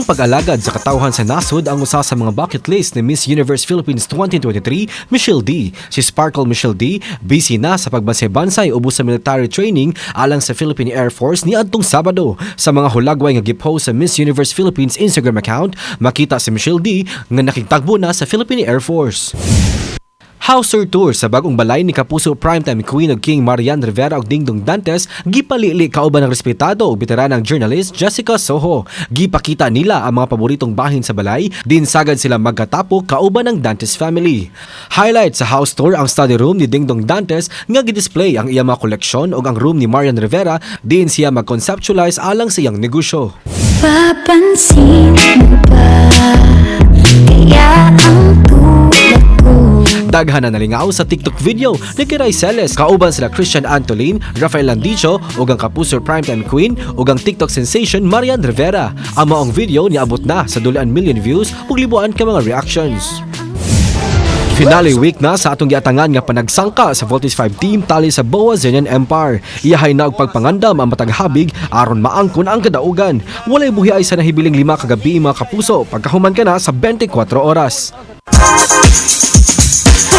Ang pag-alagad sa katawhan sa nasod ang usa sa mga bucket list ni Miss Universe Philippines 2023, Michelle Dee. Si Sparkle Michelle Dee busy na sa pagbansay-bansay ubos sa military training alang sa Philippine Air Force niadtong Sabado. Sa mga hulagway nga gipost sa Miss Universe Philippines Instagram account, makita si Michelle Dee nga nakigtagbo na sa Philippine Air Force. House tour sa bagong balay ni Kapuso Primetime Queen ug King Marian Rivera ug Dingdong Dantes gipalili kauban ng respetado ug beteranang journalist Jessica Soho. Gipakita nila ang mga paboritong bahin sa balay, din sagad sila magkatapok kauban ng Dantes family. Highlight sa house tour ang study room ni Dingdong Dantes nga gidisplay ang iyang mga koleksyon ug ang room ni Marian Rivera din siya mag-conceptualize alang sa iyang negosyo. Papansin mo ba kaya ang tulad ko? Daghan na nalingaw sa TikTok video ni Kiray Celis kauban sila Christian Antolin, Rafael Landicho ug ang Kapuso Primetime Queen ug ang TikTok sensation Marian Rivera. Ang maong video niabot na sa dulaan million views ug libuan ka mga reactions. Finale week na sa atong giatangan nga panagsangka sa Voltes 5 team tali sa Boa Zenian Empire. Iyahay na og pagpangandam ang matag habig aron maangkon ang kadaugan. Walay buhi ay sa nahibiling 5 kagabi, mga kapuso, pagkahuman ka na sa 24 oras.